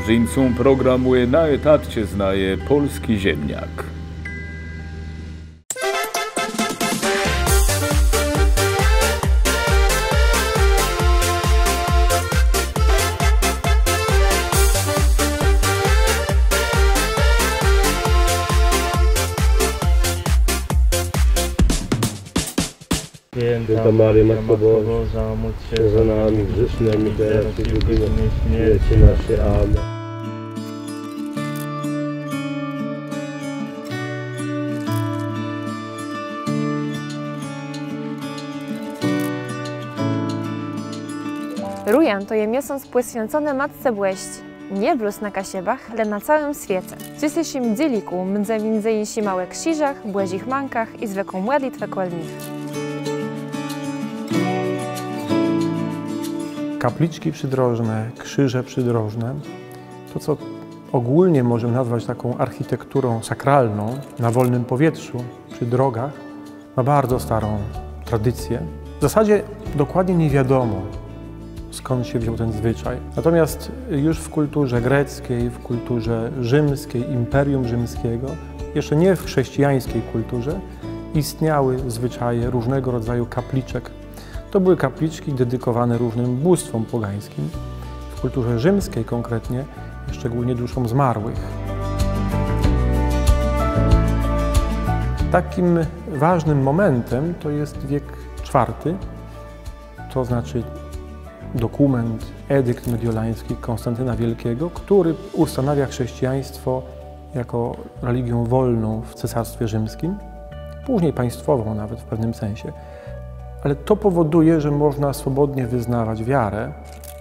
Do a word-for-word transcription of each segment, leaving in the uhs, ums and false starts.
Jeńcą programù je Naje tatczëzna, je pòlsczi ziemniak. Święta Maryjo, Matko Boża, módl się za nami grzesznymi, teraz i w godzinę śmierci naszej. Amen. Rujan to je miesąc pòswiãcony Matce Bòsczi. Nié blós na Kaszëbach, le na całim swiece. W dzysészim dzélëkù mdze midzë jinszima ò krziżach, Bòżich Mãkach i zwëkù mòdlëtwë kòl nich. Kapliczki przydrożne, krzyże przydrożne, to co ogólnie możemy nazwać taką architekturą sakralną, na wolnym powietrzu, przy drogach, ma bardzo starą tradycję. W zasadzie dokładnie nie wiadomo, skąd się wziął ten zwyczaj. Natomiast już w kulturze greckiej, w kulturze rzymskiej, Imperium Rzymskiego, jeszcze nie w chrześcijańskiej kulturze, istniały zwyczaje różnego rodzaju kapliczek. To były kapliczki dedykowane różnym bóstwom pogańskim, w kulturze rzymskiej konkretnie, szczególnie duszom zmarłych. Takim ważnym momentem to jest wiek czwarty, to znaczy dokument, edykt mediolański Konstantyna Wielkiego, który ustanawia chrześcijaństwo jako religią wolną w Cesarstwie Rzymskim, później państwową nawet w pewnym sensie. Ale to powoduje, że można swobodnie wyznawać wiarę.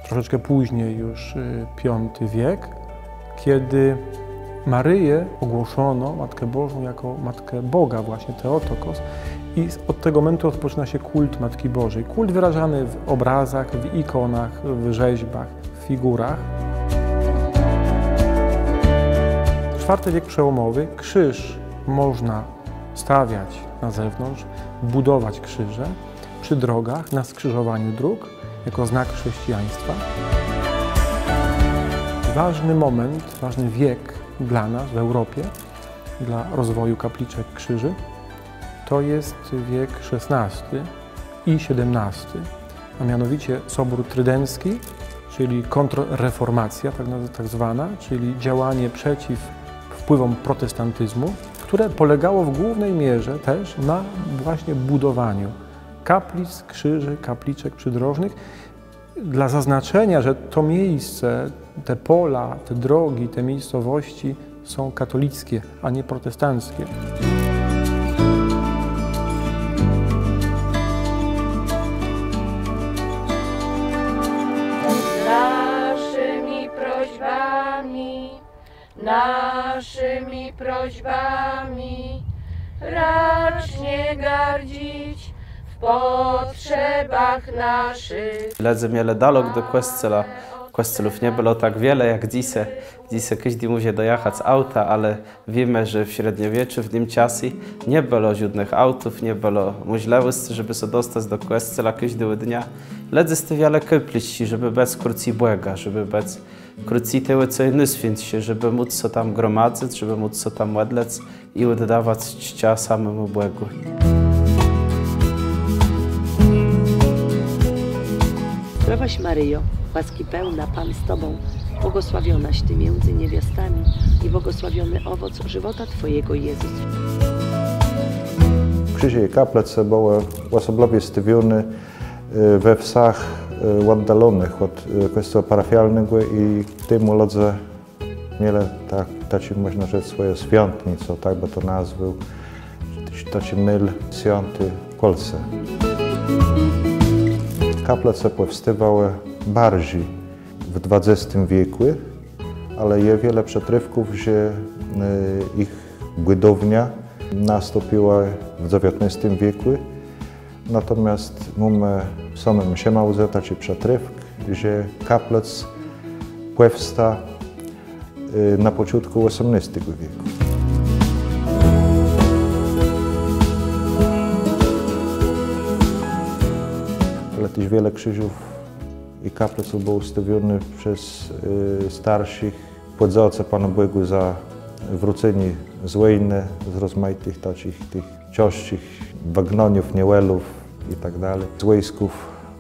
Troszeczkę później już, y, piąty wiek, kiedy Maryję ogłoszono, Matkę Bożą, jako Matkę Boga, właśnie Theotokos. I z-, od tego momentu rozpoczyna się kult Matki Bożej. Kult wyrażany w obrazach, w ikonach, w rzeźbach, w figurach. Czwarty wiek przełomowy. Krzyż można stawiać na zewnątrz, budować krzyże przy drogach, na skrzyżowaniu dróg, jako znak chrześcijaństwa. Ważny moment, ważny wiek dla nas w Europie, dla rozwoju kapliczek krzyży, to jest wiek szesnasty i siedemnasty, a mianowicie Sobór Trydencki, czyli kontrreformacja tak naz-, tak zwana, czyli działanie przeciw wpływom protestantyzmu, które polegało w głównej mierze też na właśnie budowaniu kaplic, krzyży, kapliczek przydrożnych. Dla zaznaczenia, że to miejsce, te pola, te drogi, te miejscowości są katolickie, a nie protestanckie. Naszymi prośbami, naszymi prośbami racz nie gardzić w potrzebach naszych. Lëdze mielë dalek do kòscoła. Kòscołów nie bëło tak wiele jak dzysô. Dzysô kòżdi mòże dojachac autã, ale wiémë, że w strzédnowieczu, w tim czasu nie bëło żódnëch autów, nie bëło mòżlëwòscë, żebë sã dostac do kòscoła kòżdégò dnia. Lëdze stôwielë kaplëczczi, żebë bëc krócy Bòga, żebë bëc krócy tegò, co je nôswiãtszé, żebë móc sã tam gromadzëc, żebë móc sã tam mòdlëc i òddawac czcã samémù Bògù. Zdrowaś Maryjo, łaski pełna, Pan z Tobą, błogosławionaś Ty między niewiastami i błogosławiony owoc żywota Twojego, Jezus. Krziże i kaplëce bëłë òsoblëwie stôwióné e, we wsach, e, òddalonëch òd, e, kòscoła parafialnégò i temù lëdze mielë tak, taczé, mòżna rzec, swòje swiątnice, tak bë to nazwôł, taczi môl swiãti kòl se. Kaplëce pòwstôwałë barżi w dwadzestim wiekù, ale je wiele przëtrôfków, że, e, jich bùdowniô nastąpiła w dzewiãtnôstim wiekù. Natomiast mómë w samim Szëmôłdze taczi przëtrôfk, że kaplëc pòwsta, y, na pòczątkù òsmënôstégò wiekù. Ale téż wiele krziżów i kaplëców bëło stôwiónëch przez, y, starszich Pòdzãkòwac Panu Bògù za wrócenié z wòjnë, z rozmajitëch taczich tëch cãżczich wëgnaniów, niewòlów i tak dali. Z wòjsków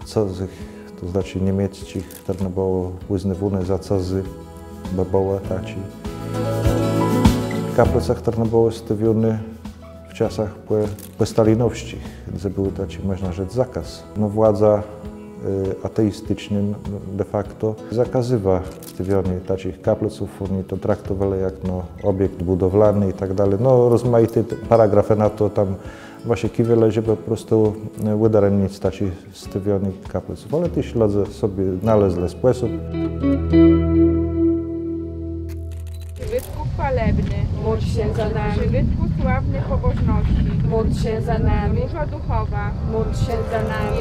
cëzëch, to znaczi niemiecczich, chtërne bëło ùznôwóné za cëzé, bò bëłë taczé. Kaplëce, chtërne bëłë stôwióné w czasach pò, pòstalinowsczich, dze béł taczi, mòżna rzec, zakôz. No, władza, e, ateisticznô de facto zakôzywała stôwianié taczich kaplëców, òni to traktowelë jak, no, òbiekt bùdowlany i tak dali. No, rozmajité te paragrafë na to tam wëszukiwelë, żebë pò prostu, e, ùdaremnic taczé stôwianié kaplëców, ale téż lëdze so nalezlë spòsób. Przëbëtku chwalebny. Módl się za nami. Przëbëtku sławny pobożności. Módl się za nami. Różo duchowa. Módl się za nami.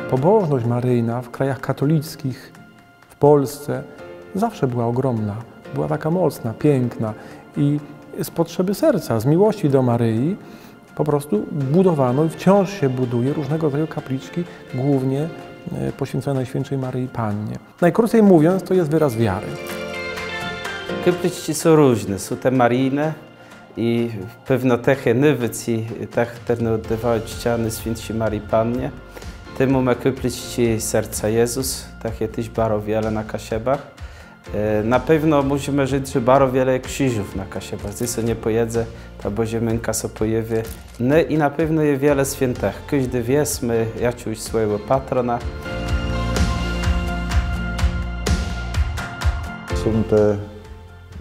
Pobożność maryjna w krajach katolickich w Polsce zawsze była ogromna, była taka mocna, piękna i z potrzeby serca, z miłości do Maryi po prostu budowano i wciąż się buduje różnego rodzaju kapliczki, głównie, e, poświęcone Najświętszej Maryi Pannie. Najkrócej mówiąc, to jest wyraz wiary. Капличкë są różné, są te maryjné, i pewno tëch je nôwicy, tëch, chtërne òddôwają czcã Najswiãtszi Marii Pannie. Tej mómë kaplëczczi Serca Jezës, tëch je téż baro wiele na Kaszëbach. E, na pewno mùszimë rzec, że baro wiele je krziżów na Kaszëbach. Dze sã nie pòjedze, ta Bòżô Mãka sã pòjôwiô. No i na pewno je wiele swiãtëch. Kòżdô wies mô jaczégòs swòjégò patrona. Są te,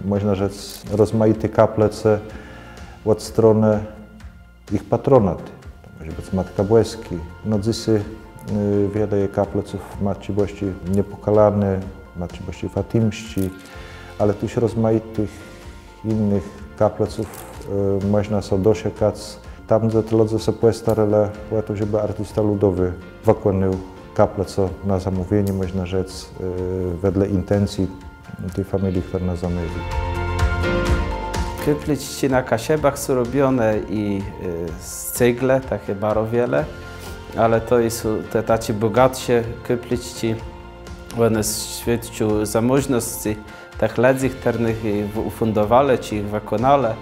mòżna rzec, rozmajité kaplëce òd stronë jich patronatu. To mòże bëc Matka Bòskô. No dzysô, y, wiele je kaplëców Matczi Bòsczi Niepòkalóny, Matczi Bòsczi Fatimsczi, ale téż rozmajitëch jinëch kaplëców, y, mòżna sã doszëkac. Tam, dze ti lëdze sã pòstarelë ò to, żebë artista lëdowi wëkònôł kaplëcã na zamówienié, mòżna rzec, y, wedle intencji ti familie, chtërna zamôwiô. Kaplëczczi na Kaszëbach są robioné i, e, z ceglë, tëch je baro wiele, ale to i są te taczé bògatszé kaplëczczi, òne swiôdczą zamòżnoscë tëch lëdzy, chtërny jich w-, ùfùndowelë czë jich wëkònelë,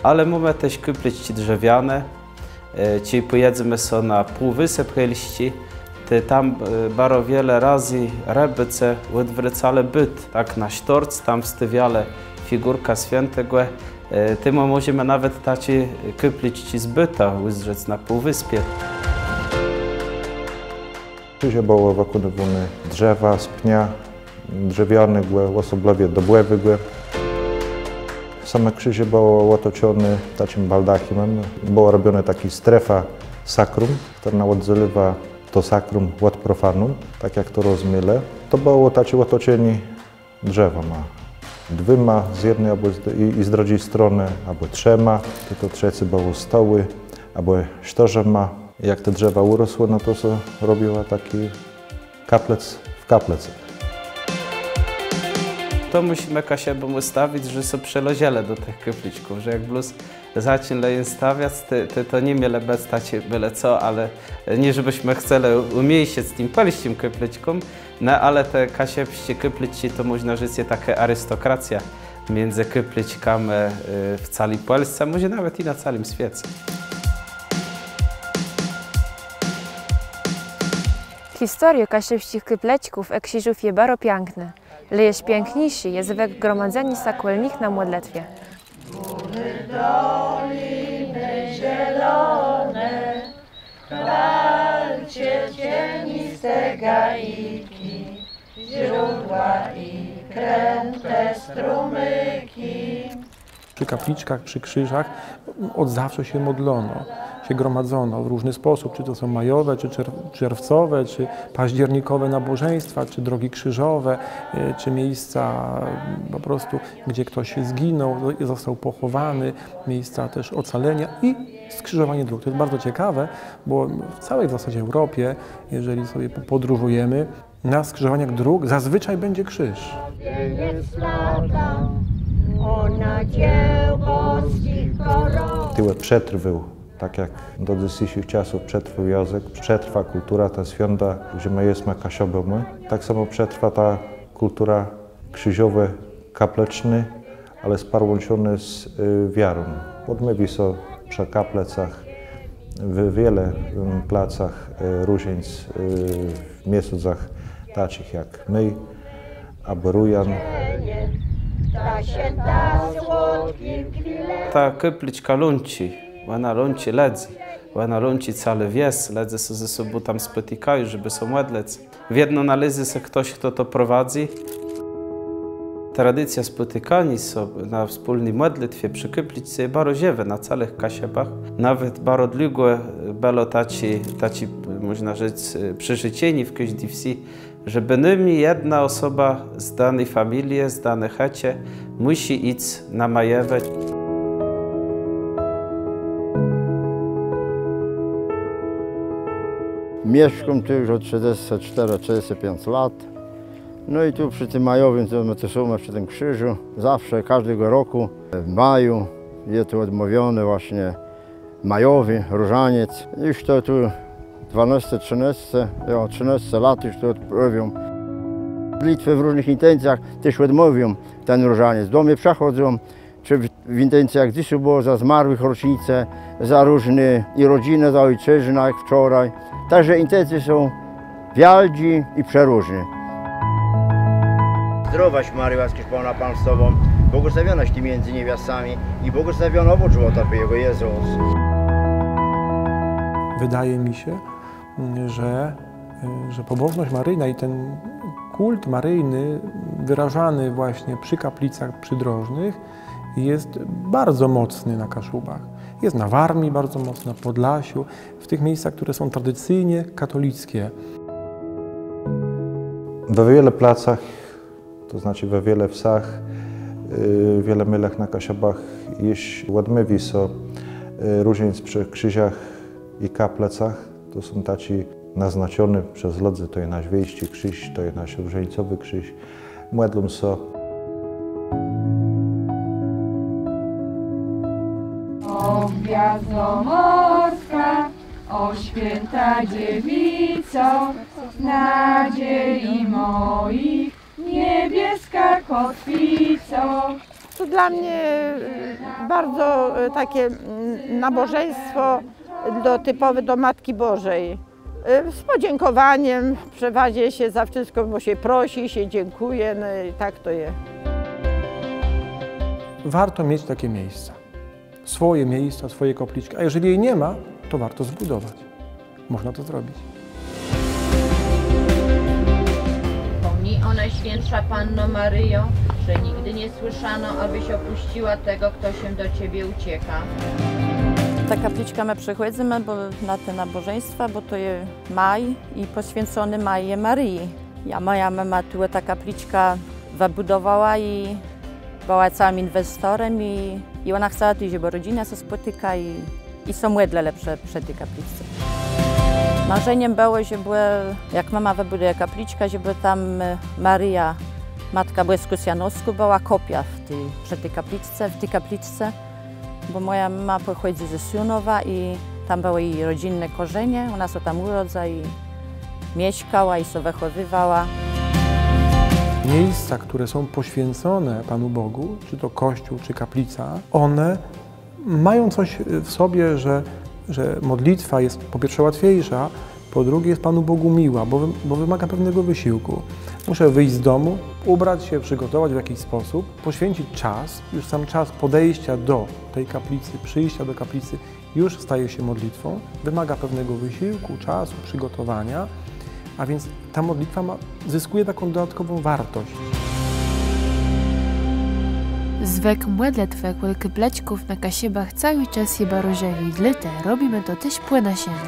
ale mómë téż kaplëczczi drzewiané, E, czej pòjedzemë so na Półwësep Hélsczi, tej tam, e, baro wiele razy rëbôcë òdwrôcelë bôt, tak na sztórc, tam wstôwielë figùrkã swiãtégò. E, tej më mòżemë nawet taczé kaplëczczi z bôta ùzdrzec na półwëspie. Krziże bëłë wëkònywóné z drzewa, z pnia, drzewianégò, òsoblëwie dąbòwégò. Same krziże bëłë òtoczoné taczim baldachimã. Bëła robionô takô strefa sacrum, chtërna òddzeliwa to sacrum òd profanum, tak jak to rozmielë. To bëło taczé òtoczenié drzewama. Dwùma z jedny abò z, i, i z drëdżi stronë, abò trzema, tej to trzecé bëło stołã, abò sztërzema. Jak te drzewa ùrosłë, no to sã robiła takô kaplëc w kaplëcë. To mùszimë Kaszëbóm òstawic, że sã przëłożëlë do tëch kaplëczków, że jak blós zaczãlë je stawiac, tej, tej to nie miałë bëc taczé bële co, ale nié żebësmë chcelë ùmniejszëc tim pòlsczim kaplëczkóm, no ale te kaszëbsczé kaplëczczi to, mòżna rzec, je takô aristokracjô midzë kaplëczkama, e, w całi Pòlsce, a mòże nawet i na całim swiece. Historiô kaszëbsczich kaplëczków ë krziżów je baro piãknô, le jesz piãkniészi je zwëk gromadzeniô sã kòl nich na mòdlëtwie. Przy kapliczkach, przy krzyżach od zawsze się modlono, się gromadzono w różny sposób, czy to są majowe, czy czer-, czerwcowe, czy październikowe nabożeństwa, czy drogi krzyżowe, e, czy miejsca, e, po prostu, gdzie ktoś zginął, został pochowany, miejsca też ocalenia i skrzyżowanie dróg. To jest bardzo ciekawe, bo w całej w zasadzie Europie, jeżeli sobie po-, podróżujemy, na skrzyżowaniach dróg zazwyczaj będzie krzyż. Jest plata, ona dzieł boskich koron. Tëli przetrwôł Tak jak do dzysészich czasów przetrwôł jãzëk, przetrwa kùltura, te swiãta, że më jesmë Kaszëbama, tak samò przetrwa ta kùltura krziżowô, kaplëcznô, ale sparłãczonô z, y, wiarą. Òdmôwiô sã przë kaplëcach, w wiele, mm, placach, y, różańc, y, w miescach taczich jak Maj abò Rujan. Ta kaplëczka łączi, òna łączi lëdzy, òna łączi całą wies, lëdze sã ze sobą tam spòtikają, żebë sã mòdlëc. Wiedno nalézë sã chtos, chto to prowadzy. Tradicjô spòtikaniô sã na wspólny mòdlëtwie przë kaplëczce je baro żëwô na całëch Kaszëbach. Nawet baro długò bëło taczé, taczé, mòżna rzec, e, przërzeczenié w kòżdi wsë, że bënômni jedna òsoba z dóny familie, z dóny chëczë mùszi jic na majowé. Mieszkóm tu ju òd trzëdzescë sztërë, trzëdzescë piãc lat. No i tu przë tim majowim, to më tu są, przë tim krziżu, zawsze, kòżdégò rokù w maju je tu òdmôwióny włôsnie majowi różańc. Ju to tu dwanôsce, trzënôsce, jo, trzënôsce lat ju to òdmôwióm. Mòdlëtwë w różnëch intencjach téż òdmôwióm ten różańc. Do mie przëchòdzą, czë w, w intencjach dzysô bëło za zmarłëch rocznicã, za różné, i rodzëna, za òjczëznã, jak wczora. Tak że intencje są wiôldżé i przeróżné. Zdrowaś Maryjo, łaskiś pełna, Pan z Tobą, błogosławionaś Ty między niewiastami i błogosławiony owoc żywota Twojego, Jezus. Wydaje mi się, że, że pobożność maryjna i ten kult maryjny wyrażany właśnie przy kaplicach przydrożnych jest bardzo mocny na Kaszubach. Jest na Warmii bardzo mocno, na Podlasiu, w tych miejscach, które są tradycyjnie katolickie. We wiele placach, to znaczy we wiele wsach, y, wiele môlach na Kaszëbach jesz òdmôwiô sã, y, różańc przë krziżach i kaplëcach. To są taczé naznaczoné przez lëdzy, to je nasz wiejsczi krziż, to je nasz różańcowi krziż. Mòdlą sã. O gwiazdo morska, o święta dziewico, nadziei moich niebieska kotwico. To dla mnie, e, bardzo, e, takie, mm, nabożeństwo do, typowe do Matki Bożej. E, z podziękowaniem, przeważnie się za wszystko, bo się prosi, się dziękuje, no i tak to jest. Warto mieć takie miejsca. Swoje miejsca, swoje kapliczki. A jeżeli jej nie ma, to warto zbudować. Można to zrobić. Pomnij o Najświętsza Panno Maryjo, że nigdy nie słyszano, abyś opuściła tego, kto się do Ciebie ucieka. Ta kapliczka, më przëchòdzymë, bò na te nabożeństwa, bò to je maj i pòswiãcony maj je Marii. A mòja mëma tu tã kapliczkã wëbùdowała i bëła całim inwestorã i, i òna chcała tu, żebë rodzëna sã spòtikała i, i sã mòdlëlë przë, przë ti kapliczce. Marzenim bëło, żebë, jak mëma wëbùdëje kapliczkã, żebë tam, e, Maria, Matka Bòskô z Janowską, bëła kòpiô w ti, przë ti kapliczce, w ti kapliczce. Bò mòja mëma pòchòdzy ze Słonowa i tam bëłë ji rodzinné kòrzenie, òna sã tam ùrodza i mieszkała i sã wëchòwiwała. Miejsca, które są poświęcone Panu Bogu, czy to kościół, czy kaplica, one mają coś w sobie, że, że modlitwa jest po pierwsze łatwiejsza, po drugie jest Panu Bogu miła, bo wy-, bo wymaga pewnego wysiłku. Muszę wyjść z domu, ubrać się, przygotować w jakiś sposób, poświęcić czas. Już sam czas podejścia do tej kaplicy, przyjścia do kaplicy już staje się modlitwą. Wymaga pewnego wysiłku, czasu, przygotowania, a więc ta modlitwa ma, zyskuje taką dodatkową wartość. Zwëk mòdlëtwë kòl kaplëczków na Kaszëbach całi czas je baro żëwi, dlôte robimë to téż pò naszémù.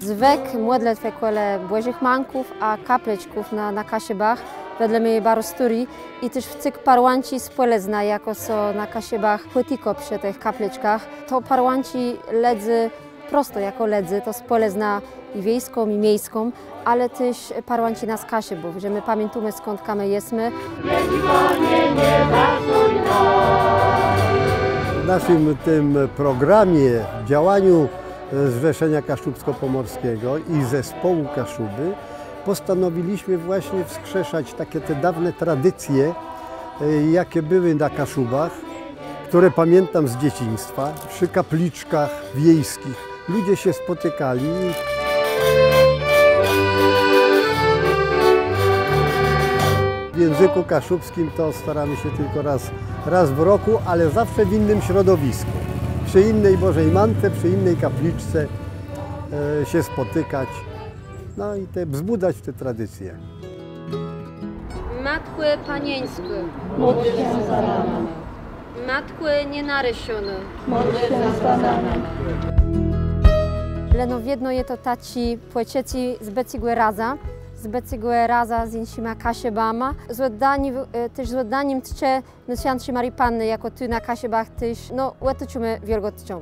Zwëk mòdlëtwë kòle Bòżich Mãków a kaplëczków na, na Kaszëbach Wedle mie baro stôri i téż wcyg parłãczi spòlëznã, jakô sã na Kaszëbach pòtikô przë tëch kaplëczkach. To parłãczi lëdzy prosto jakò lëdzy, to spòlëznã i wiejską, i miejską, ale téż parłãczi nas Kaszëbów, że më pamiãtómë, skądka më jesmë. W naszym tym programie, w działaniu, e, Zrzeszenia Kaszubsko-Pomorskiego i Zespołu Kaszuby postanowiliśmy właśnie wskrzeszać takie te dawne tradycje, e, jakie były na Kaszubach, które pamiętam z dzieciństwa, przy kapliczkach wiejskich. Ludzie się spotykali. W języku kaszubskim to staramy się tylko raz, raz w roku, ale zawsze w innym środowisku. Przy innej Bożej Mance, przy innej kapliczce, e, się spotykać. No i te, wzbudzać te tradycje. Matkò Panieńskô, módl sã za nama. Matkò Nienarëszonô, módl sã za nama. Leno wiedno je to taczé pòczëcé z bëcégò razã, z bëcégò razã z jinszima Kaszëbama, z òddanim, e, téż z òddanim tczë Nôswiãtszi Marii Pannë, jakô tu na Kaszëbach téż, no, òtoczonô wiôlgą tczą.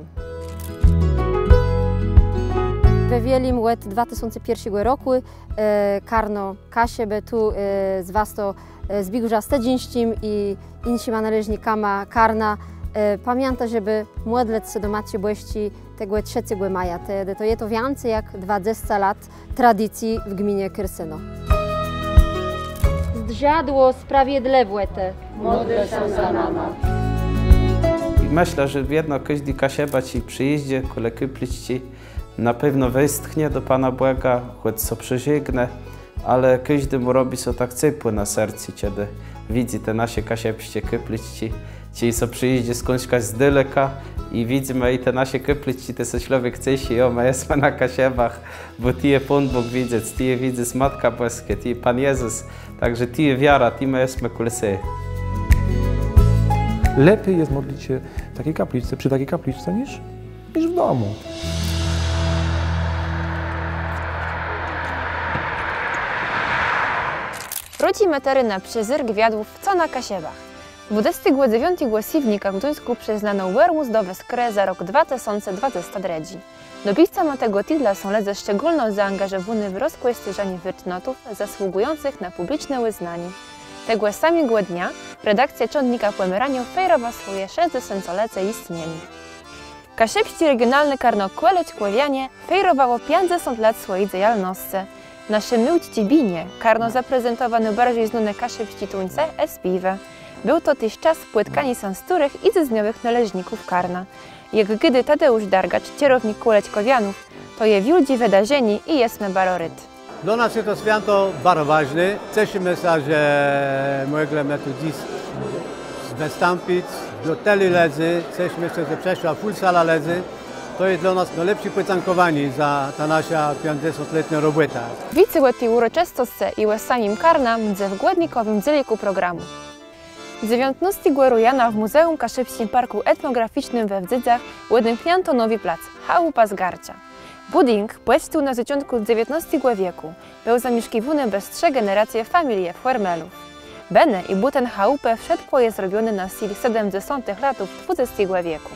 We Wielim òd dwa tësące pierszégò rokù, e, karno Kaszëbë tu, e, z wastą, e, Zbigniewã Stëdzyńsczim i jinszima nôleżnikama karna, e, pamiãtô, żebë mòdlëc sã do Matczi Bòsczi tegò trzecégò maja. Tedë to je to wiãcy jak dwadzesce lat tradicji w gminie Kôrsëno. Zdrzadło sprawiedlëwòtë, módl sã za nama. I mëszlã, że wiedno kòżdi Kaszëba, czej przińdze kòle kaplëczczi, na pewno westchnie do Pana Bòga, chòc sã przeżegnô, ale kòżdémù robi sã tak cepło na sercu, czedë widzy te nasze kaszëbsczé kaplëczczi. Czej sã przińdze skądkas z daleka i widzymë i te nasze kaplëczczi, tej sã człowiek ceszi, jo, më jesmë na Kaszëbach, bò tu je Pón Bóg widzec, tu je widzec Matka Bòskô, tu je Pón Jezës, tak że tu je wiara, tu më jesmë kòl se. Lepi je mòdlëc sã w taczi kaplëczce, przë taczi kaplëczce niż, niż w domù. Wrócymë terô na przezérk wiadłów, co na Kaszëbach. Dwadzestégò dzewiątégò séwnika w Gduńskù przëznóno Òrmùzdowé Skrë za rok dwa tësące dwadzesti trzeci. Dobiwcama tegò titla są lëdze szczególno zaangażowóny w rozkòscérzanié wôrtnotów zasługùjącëch na pùbliczné ùznanié. Tegò samégò dnia redakcjô cządnika Pòmeraniô fejrowa swòje szescdzesątlecé jistnieniô. Kaszëbsczé regionalné karno Kòleczkòwianie fejrowało piãcdzesąt lat swòji dzejalnoscë. W naszim Miłczi Binie karno zaprezentowô nôbarżi znóné kaszëbsczé tuńce ë spiéwë. Béł to téż czas pòtkaniô sã stôrëch i dzysdniowëch nôleżników karna. Jak gôdô Tadeùsz Dargacz, czerownik Kòleczkòwianów, to je wiôldżé wëdarzenié i jesmë baro rôd. Dlô nas je to swiãto baro wôżné. Ceszimë sã, że mòglë më tu dzys wëstąpic. Dlô tëli lëdzy, ceszimë sã, że przëszła fùl sala lëdzy. To je dlô nas nôlepszé pòdzãkòwanié za tã naszã piãcdzesątletną robòtã. Wicy ò ti ùroczëstoscë i ò samim karna mdze w gòdnikòwim dzélëkù programù. Dzewiãtnôstégò rujana w Mùzeùm Kaszëbsczim Parkù Etnograficznym we Wdzydzach òdemkniãto nowi plac, Chałëpa z Garcza. Bùdink pòwstôł na zôczątkù dzewiãtnôstégò wiekù. Béł zamieszkiwóny bez trzë generacje familie Fòrmelów. Bënë i bùten chałëpë, wszëtkò je zrobioné na stil sétmëdzesątëch latów dwadzestégò wiekù.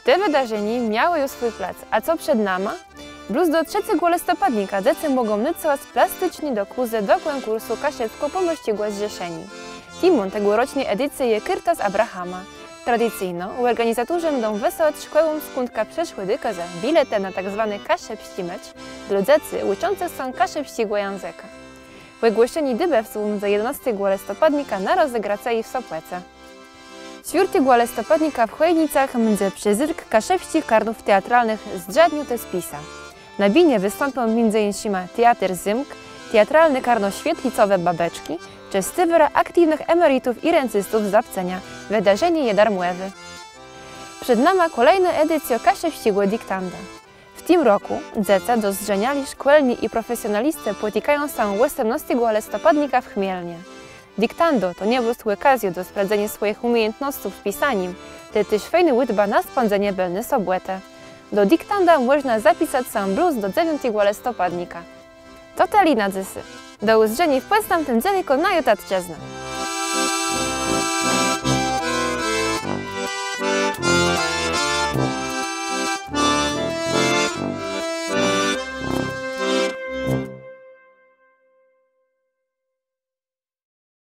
Te wëdarzenié miałë ju swój plac, a co przed nama? Blós do trzecégò lëstopadnika dzecë mògą nôcowac plasticzné dokôzë do kònkùrsu Kaszëbskò-Pòmòrsczégò Zrzeszeniô. Témą tegòroczny edicje je Kôrta z Abrahamã. Tradicyjno òrganizatorzë mdą wësyłac szkòłóm, skądka przëszłë dokôzë, biletë na tak zwóny kaszëbsczi mecz dlô dzecy ùczącëch sã kaszëbsczégò jãzëka. Ògłoszenié dobëwców mdze jedenôstégò lëstopadnika na rozegracji w Sopòce. Czwiôrtégò lëstopadnika w Chònicach mdze przezérk kaszëbsczich karnów teatralnëch Zdrzadniô të spisë. Na binie wëstąpią midzë jinszima Teater Zymk, Teatralné Karno Swietlicowé Babeczki czë Stowôra Aktiwnëch Emeritów i Rencystów z Żabcëna. Wëdarzenié je darmòwé. Przed nama kòlejnô edicjô kaszëbsczégò diktanda. W tim rokù dzecë dozdrzeniałi, szkòlny i profesjonaliscë pòtikają sã òsmënôstégò lëstopadnika w Chmielnie. Diktando to nié blós òkazjô do sprawdzeniô swòjich ùmiejãtnosców w pisanim, le téż fejnô ùdba na spãdzenié bëlny sobòtë. Do diktanda mòżna zapisac sã blós do dzewiątégò lëstopadnika. To tëli na dzysô. Do ùzdrzeniô w pòstãpnym dzélëkù Nają Tatczëznã.